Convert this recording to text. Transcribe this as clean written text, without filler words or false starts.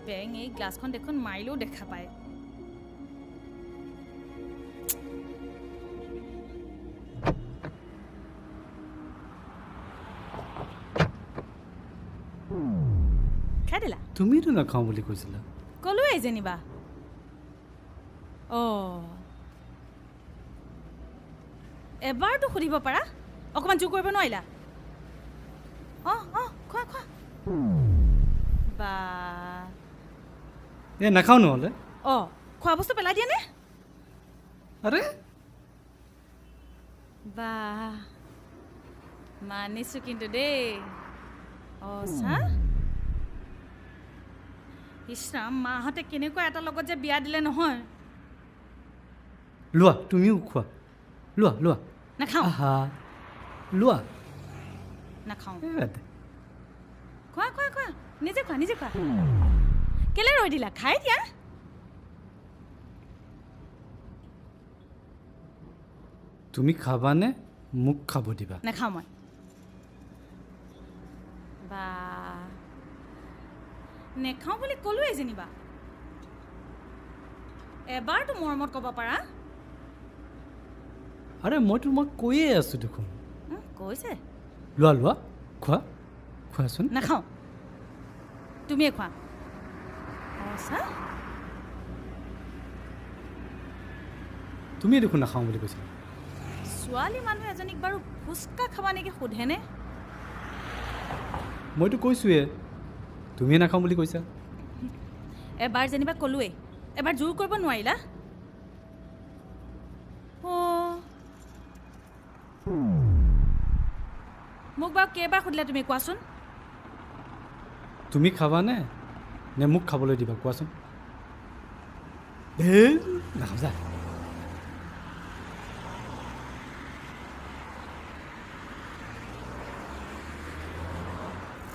বেং, এই গ্লাছখন দেখোন মাৰিলেও দেখা পায়। খাই দিলা? তুমিতো নাখাওঁ বুলি কৈছিলা। ক'লোৱেই যেনিবা। অঁ, এবাৰতো সুধিব পাৰা, অকণমান জোৰ কৰিব নোৱাৰিলা? অঁ অঁ, খোৱা খোৱা। বা, এই নাখাওঁ নহ'লে। অঁ, খোৱা বস্তু পেলাই দিয়ে নে? আৰে বা, মানিছোঁ কিন্তু দেই। অঁ, চা, ইছৰাম, মাহঁতে কেনেকুৱা এটা লগত যে বিয়া দিলে নহয়। লোৱা, তুমিও খোৱা, লোৱা লোৱা। নাখাওঁ। আহা, লোৱা। নাখাওঁ। এই বাদ দে। খোৱা খোৱা খোৱা, নিজে খোৱা, নিজে খোৱা। কেলে ৰৈ দিলা? খাই দিয়া। তুমি খাবানে মোক খাব দিবা? নাখাওঁ মই। বা, নেখাওঁ বুলি ক'লোৱেই যেনিবা, এবাৰতো মৰমত ক'ব পাৰা। আৰে মই তোমাক কৈয়ে আছোঁ দেখোন। কৈছে। লোৱা লোৱা, খোৱা খোৱাচোন। নাখাওঁ, তুমিয়ে খোৱা। অঁ, চা, তুমিয়ে দেখোন নাখাওঁ বুলি কৈছিলা। ছোৱালী মানুহ এজনীক বাৰু ফুচকা খাবা নেকি সোধেনে? মইতো কৈছোঁৱে, তুমিয়ে নাখাওঁ বুলি কৈছা। এবাৰ যেনিবা ক'লোৱেই, এবাৰ জোৰ কৰিব নোৱাৰিলা? অঁ, মোক বাৰু কেইবাৰ সুধিলা তুমি কোৱাচোন? তুমি খাবানে নে মোক খাবলৈ দিবা কোৱাচোন? ধেই, নাখাওঁ যা।